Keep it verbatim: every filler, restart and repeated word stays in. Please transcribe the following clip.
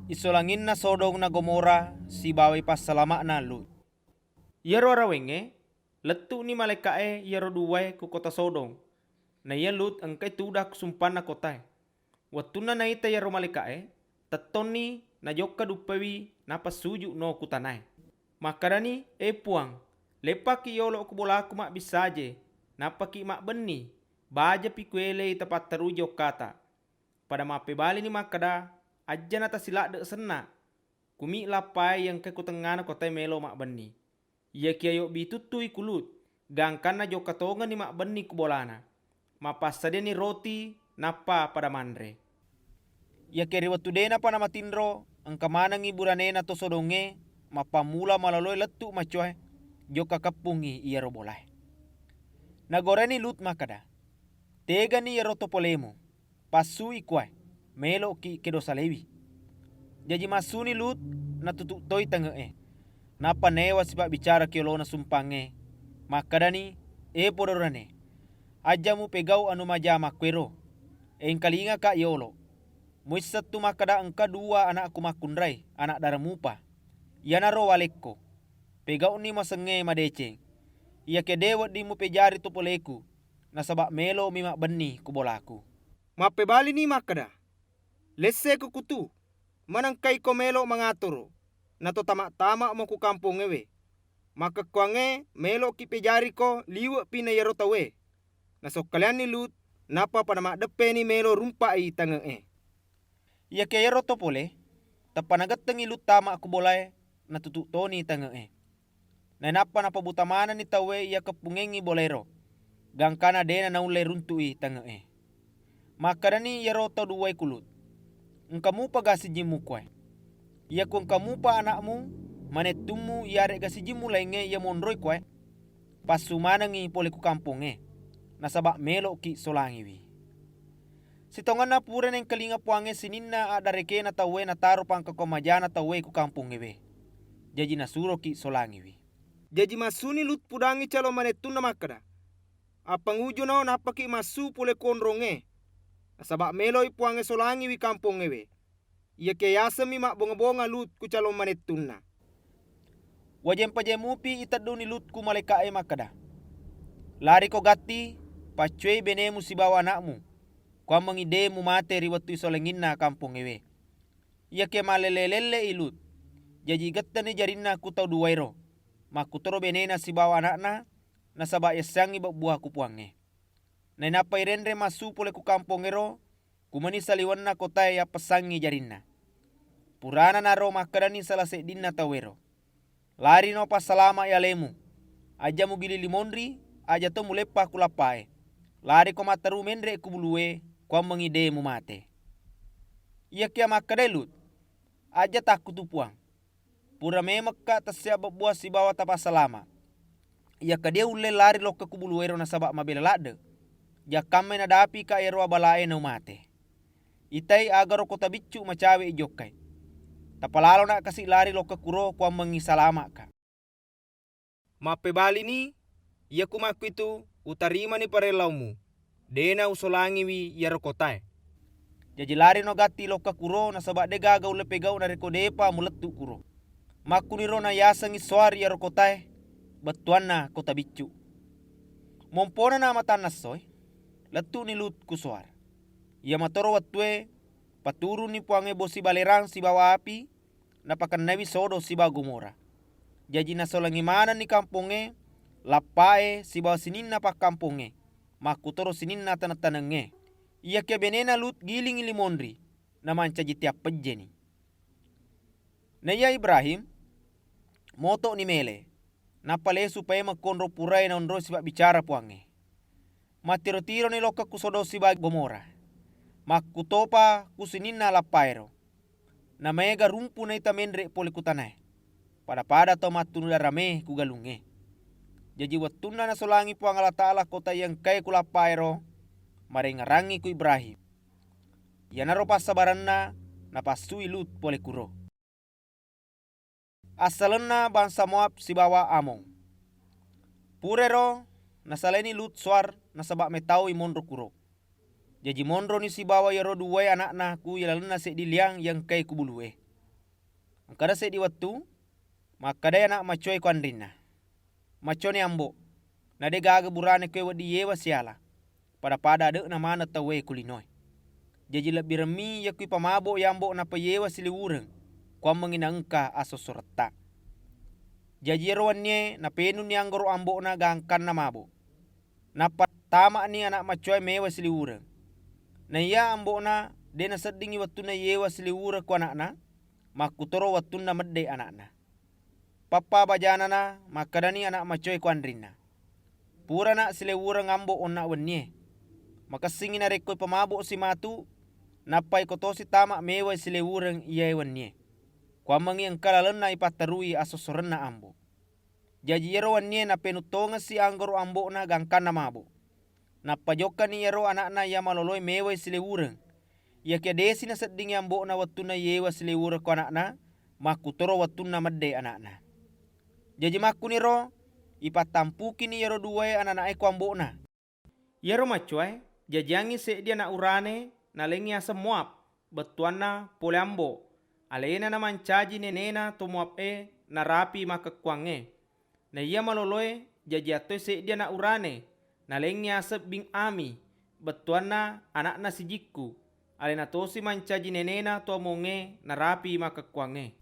Isolanginna Sodong na Gomora sibawa ipassalama'na Lut. Iyaro arawengngé, lettu'ni malaéka'é iyaro duwaé ku kota Sodong, naiya Lut engkai tudang ku sumpanna kotaé. Wettunna naita iyaro malaéka'é, tettonni najokka duppaiwi nappa suju'no ku tanaé. Makkedani, "É Puwang, leppakki yolo ku bolaku mabbissajé, nappaki mabbenni, bajapi kuwéléi tapatterui jokkata." Pada mappébalini makkeda, "Ajjana tasiladde' senna'. Kumi lappaé iya engkaé ku tengngana kotaé mélo mabbenni. Iyakiya yobbi tuttui ku Lut, gangkanna jokka tongenni mabbenni ku bolana. Mappassadiani roti, nappa pada manré." Iyakiya ri wettu dé'napa namatinro, engka manengngi buranéna to Sodongngé mappammula maloloé lettu' macowaé jokka keppungngi iyaro bolaé. Nagorani Lut makkeda, "Tégani iyaro to polému. Passui kuwaé, mélo'ki kédo saléwi." Jaji massuni Lut natutu' toi tange'é. Nappa naéwa sipabbicara ki yolona sumpangngé, makkedani, "É podo rané, ajja mupégau anu maja makkuéro. Éngkalingaka yolo. Muissettu makkeda engka duwa ana'ku makkunrai, ana' dara mupa. Iyanaro walekko. Pégau'ni masengngé madécéng. Iyakiya dé' wedding mupéjari to poléku, nasaba' mélo'mi mabbenni ku bolaku." Mappébalini makkeda, "Lesseko kutu, manengkaiko mélo mangatoro, nato tama-tama'mo ku kampongngéwé. Makkekkuwangngé mélo'ki péjariko liwe'pi na iyaro tauwé." Nasokkalianni Lut, nappa pada maddeppéni mélo rumpa'i tange'é. Iyakiya iyaro to polé, tappa nagettengngi Lut tama ku bolaé, natutu' toni tange'é. Nainappa napabuta manenni tauwé iya keppungngéngngi bolaéro, gangkana dé'na naullé runtu'i tange'é. Makkedani iyaro tau duwaé ku Lut, "Engka mupa ga sijimmu kuwaé? Iyaku engka mupa ana'mu, manettummu iyaré'ga sijimmu laingngé iya monroi kuwaé, passu manengngi polé ku kampongngé, nasaba' mélo'ki solangiwi." Sitongenna pura naéngkalinga Puwangnge sininna addarékéna tauwé nataro pangkaukeng majana tauwé ku kampongngéwé. Jaji nasuroki solangiwi. Jaji massuni Lut pudangngi calong manettunna makkeda, "Appangujuno nappaki massu polé ku onrongngé, nasaba' méloi Puwangnge solangiwi kampongngéwé. Iyakiya yasemmi mabbonga-bonga Lut ku calong manettunna." Wajémpajaé mupi itedduni Lut ku malaéka'é makkeda, "Lariko gatti, paccuéi bénému sibawa ana'mu, kuwammengngi dé' mumaté ri wettu isolanginna kampongngéwé." Iyakiya mallélé-léllé'i Lut, jaji igettenni jarinna ku tau duwaéro, makkutoro bénéna sibawa ana'na, nasaba' yasséyangngi bébbuwa ku Puwangnge. Nainappa irénré massu polé ku kampongngéro, ku mani saliwenna kotaé yappessangngi jarinna. Purana naro makkedani sala séddinna tauwéro, "Larino passalama'i alému. Aja mugili limonri, aja to muleppa ku lappaé. Lariko matteru ménré' ku bulué, kuwammengngi dé' mumaté." Iyakiya makkedai Lut, "Aja takkutu Puwang. Pura mémekka tessiabbébbuwa sibawa tapassalama'. Iyakiya dé' ullé lari lokka ku buluéro nasaba' mabéla ladde'. Jakkammai nadapika éro abalaé naumaté. Itai agaro kota biccu' macawé ijokkai. Tapalalona' kasi' lari lokka kuro kuwammengngi salama'ka." Mappébalini, "Iyaku makkuitu utarimani paréllaummu, dé'na usolangiwi iyaro kotaé. Jaji larino gatti lokka kuro nasaba' dé' gaga ullé pégau narékko dé'pa mulettu' kuro." Makkuniro nayasengngi Soar iyaro kotaé, bettuwanna kota biccu'. Mompona namatanna essoé, lettu'ni Lut ku Soar. Iya matoro wettué, paturunni Puwangnge bosi balérang sibawa api, napakennaiwi Sodom sibawa Gomora. Jaji nasolangi manenni kampongngé, lappaé sibawa sininna pakkampongngé, makkutoro sininna taneng-tanengngé. Iyakiya bénéna Lut gilingngi limonri, namancaji tiang pejjéni. Naiya Ibrahim moto'ni mélé, nappa lésu paimeng konro puraé naonroi sipabbicara Puwangnge. Mattiro-tironi lokka ku Sodom sibawa Gomora, makkutopa ku sininna lappaéro. Namaéga rumpu naita ménré' polé ku tanaé, pada-pada tau mattunu daramé ku galungngé. Jaji wettunna nasolangi Puwang Allataala kota iya engkaé ku lappaéro, maréngngerangngi ku Ibrahim. Iyanaro passabarenna napassui Lut polé kuro. Assalenna bangsa Moab sibawa Amon. Purairo nasalaini Lut Soar nasaba' métaui monro kuro. Jaji monroni sibawa iyaro duwaé ana'na ku ilalenna séddi liyang iya engkaé ku bulué. Kada seddi wettu, makkedai ana' macoe ko anrinna, "Maconi, Ambo', na de' gaga burane koe wedding yewa siala, pada-pada ade'na maneng tauwe ko linoe. Jaji lebbiremmi yakko ipamabo' i Ambo' nappa yewa siliwureng, kuammengngi naengka assossoretta." Jaji iyaro wennie napenunni anggoro' ambo'na gangkanna mabo'. Nappa tama'ni ana' macoe mewa siliwureng. Naiya ambo'na de' naseddingngi wettunna yewa siliwureng ko ana'na, makkutoro wettunna medde' ana'na. Pappa bajanana makkedani ana' macoe ko anrinna, "Purana' silewureng Ambo' onna' wennie. Makessingngi narekko ipamabo'si matu, nappa iko tosi tama' mewai silewureng iyae wennie. Kuammengngi engka lalenna ipatterui assossorenna Ambo'." Jaji iyaro wennie napenung tongessi anggoro' ambo'na gangkanna mabo'. Nappa jokkani iyaro ana'na iya maloloe mewai silewureng. Iyakiya de'si naseddingngi ambo'na wettunna yewa silewureng ko ana'na, makkutoro wettunna medde' ana'na. Jaji makkuniro ipattampukini iyaro duwae anana'e ko ambo'na. Iyaro macoae jajiangngi seddi ana' urane nalengngi aseng Moab, bettuanna pole ambo'. Alena namancaji nenena to Moab-e narapi makkekkuangnge. Naiya maloloe jajiang toi seddi ana' urane nalengngi aseng Bin Ami, bettuanna ana'na sijikku. Alena tosi mancaji nenena to Amongnge narapi makkekkuangnge.